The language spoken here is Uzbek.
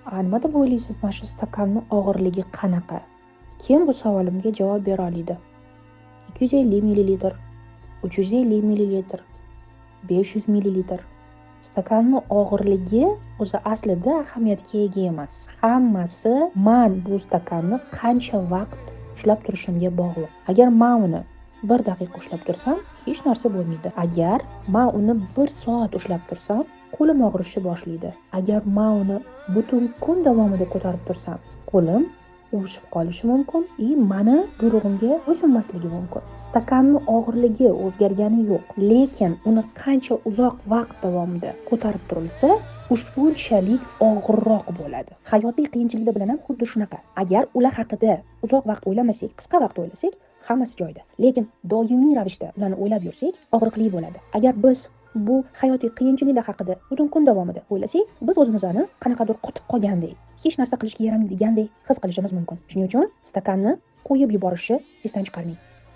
A nima deb o'ylaysiz, mana shu stakanni og'irligi qanaqa? Kim bu savolimga javob bera oladi? 250 millilitr, 350 millilitr, 500 millilitr. Stakanni og'irligi o'zi aslida ahamiyatga ega emas. Hammasi man bu stakanni qancha vaqt ushlab turishimga bog'liq. Agar man uni 1 daqiqa ushlab tursam, hech narsa bo'lmaydi. Agar man uni 1 soat ushlab tursam, qo'lim og'rishni boshlaydi. Agar man uni butun kun davomida ko'tarib tursam, qo'lim uvishib qolishi mumkin и mani buyrug'imga bo'ysunmasligi mumkin. Stakanni og'irligi o'zgargani yo'q, lekin uni qancha uzoq vaqt davomida ko'tarib turilsa, shunchalik og'irroq bo'ladi. Hayotiy qiyinchiliklar bilan ham xuddi shunaqa. Agar ular haqida uzoq vaqt o'ylamasak, qisqa vaqt o'ylasak, hammasi joyida. Lekin doimiy ravishda ularni o'ylab yursak, og'riqli bo'ladi. Agar biz bu hayotiy qiyinchiliklar haqida butun kun davomida o'ylasak, biz o'zimizni qanaqadir qotib qolgandek, hech narsa qilishga yaramaydigandek his qilishimiz mumkin. Shuning uchun stakanni qo'yib yuborishni esdan chiqarmang.